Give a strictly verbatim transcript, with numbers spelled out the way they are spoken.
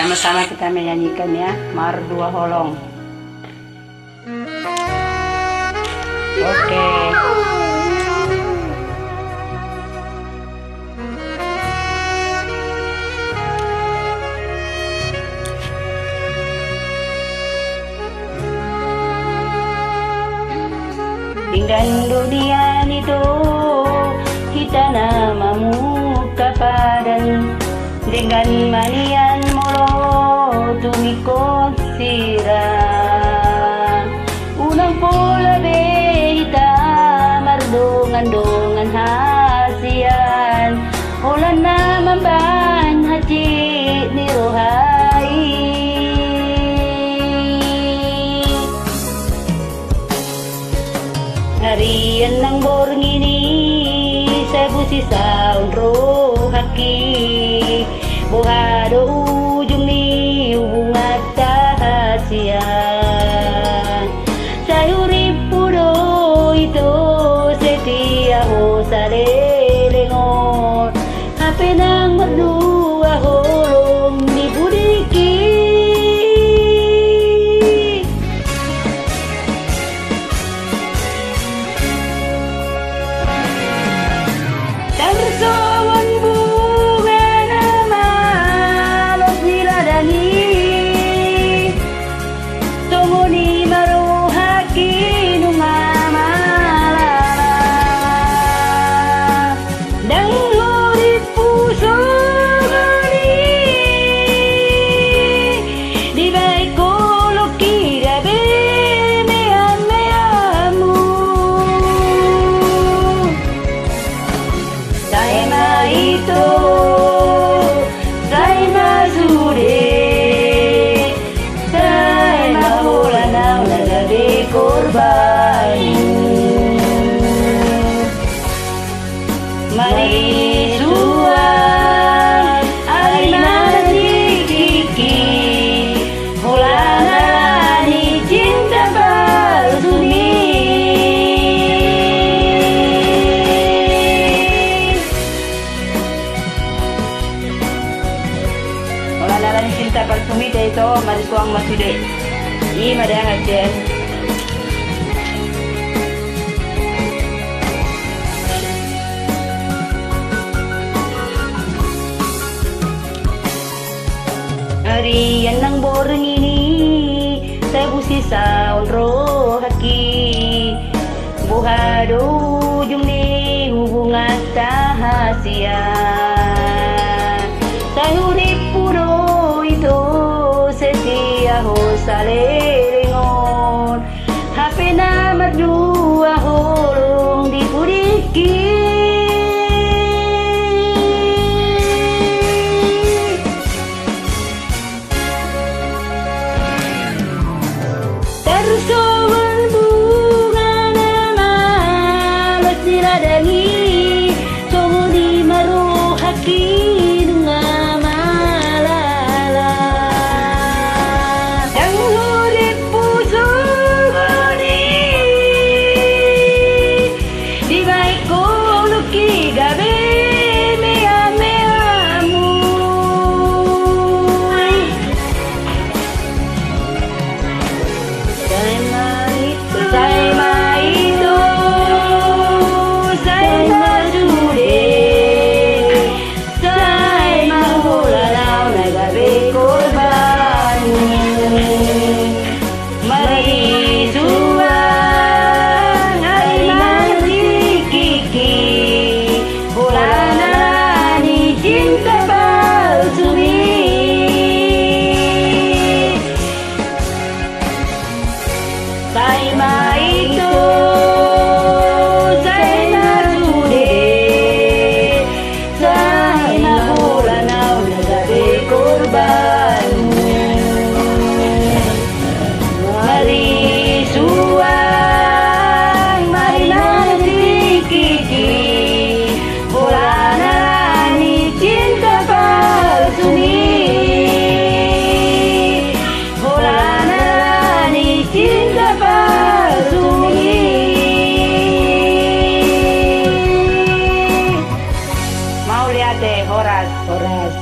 Sama-sama kita menyanyikan ya, Mardua Holong. Oke. Denggan do nian ito hita na mamungka padan, denggan ma nian molo tung ingkon sira. Unang pola be hita mardongan-dongan hasian, holan na mambahen hansit ni roha i. Arian nang borngin i, sai busisaon rohangki. Boha do ujung ni hubunganta hasian? Sai hurippu do ito setia ho saleleng on, hape nang mardua holong di pudingki. Tarsongon bunga na malos di ladang i, songon i ma rohangki nunga malala. Ndang hurippu songon i, dibahen holongki gabe meam-meammu. Sai ma ito, sai ma sude, sai ma holan ahu na gabe korban. Marisuang ari na tingkingki, holan ala ni cinta palsumi. Holan ala ni cinta palsumi, ito marisuang ma sude. I ma da hasian. Arian nang borngin i, sai busisaon rohangki. Boha do ujung ni hubunganta hasian? Sai hurippu do ito setia ho saleleng on, hape na mardua holong di pudingki. Tarsongon bunga na malos di ladang i, songon i ma rohangki nunga malala. Ndang hurippu songon i, dibahen holongki gabe meam-meammu. Sai ma ito, sai ma ito, sai ma sude, sai ma holan ahu na gabe korbanmu. Marisuang ari na tingkingki, holan ala ni cinta palsumi. Sai ma ito, sai ma sude, sai ma holan ahu na gabe korbanmu. Marisuang ari na tingkingki, holan ala ni cinta palsumi. Holan ala ni cinta palsumi. Mauliate, horas. Horas.